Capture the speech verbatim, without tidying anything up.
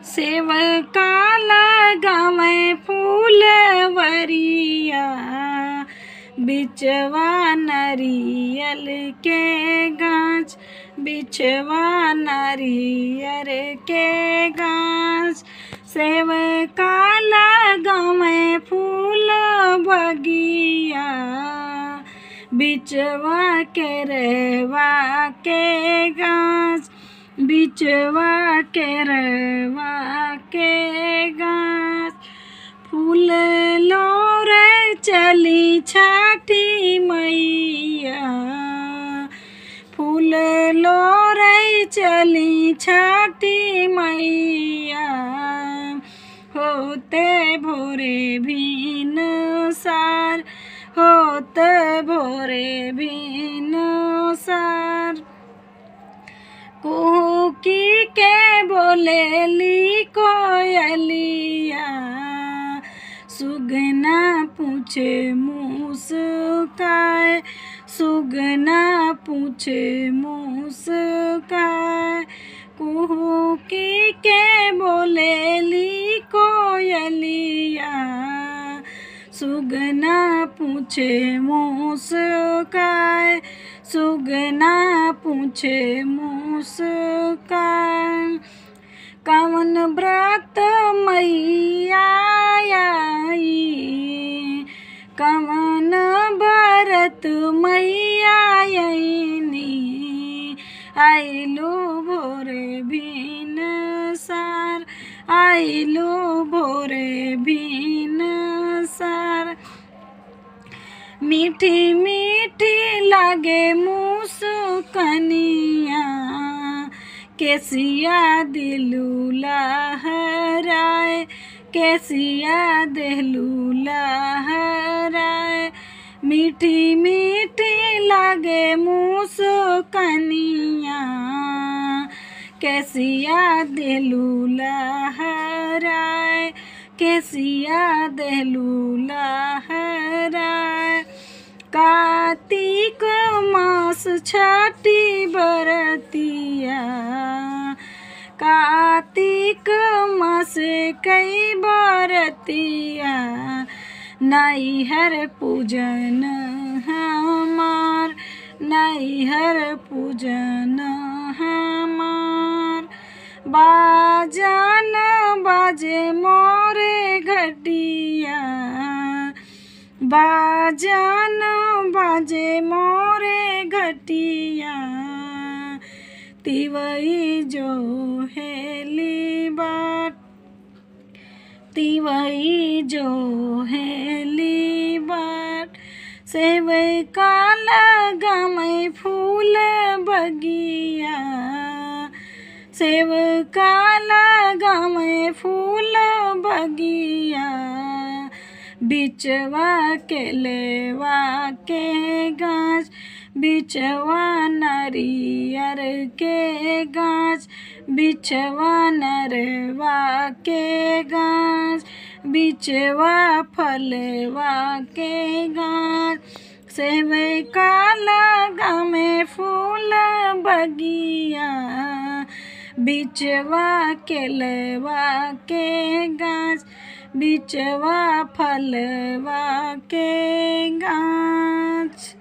सेवका लगावे फूलवरिया, बिचवा नरियल के गाछ, बिचवा नरियल के गाछ। सेवका लगावे फूल बगिया, बिचवा केरवा के गाछ, बिचवा केरवा के गाछ। फूल लोरे चली छठी मैया, फूल लोरे चली छठी मैया। होते भोरे भिनसार, होते भोरे भिनसार। कुहुकी के बोलेली कोयलिया, सुगना पूछे मुस्काए, सुगना पूछे मुस्काए। कुहुकी के बोलेली कोयलिया, सुगना पूछे मुस्काए, सुगना पूछे मुस्काए। कवन व्रत मैया आई, कवन व्रत मैया आईनी, आइलू भोरे भिनसार, आइलू भोरे भिनसार। मीठी मीठी लागे मुस्कनिया, केसिया देलू लहराए, केसिया देलू लहराए। मीठी मीठी लागे मुस्कनिया, केसिया देलू लहराए, केसिया देलू लहराए। कातिक मास छठी बरतिया, कातिक मास कई बरतिया। नैहर पूजन हमार, नैहर पूजन हमार। बाजन बाजे मोरे घटिया, बाजन बाजे मोरे घटिया। तिवई जो हेली बाट, तिवई जो हेली बाट। सेवका लगावे फूल बगिया, सेवका लगावे फूल बगिया। बिचवा केलवा के गाछ, बिचवा नरियर के गाछ, बिचवा नरवा के गाछ, बिचवा फलवा के गाछ। सेवका लगावे फूल बगिया, बिचवा केलवा के गाछ, बिचवा फलवा के गाछ।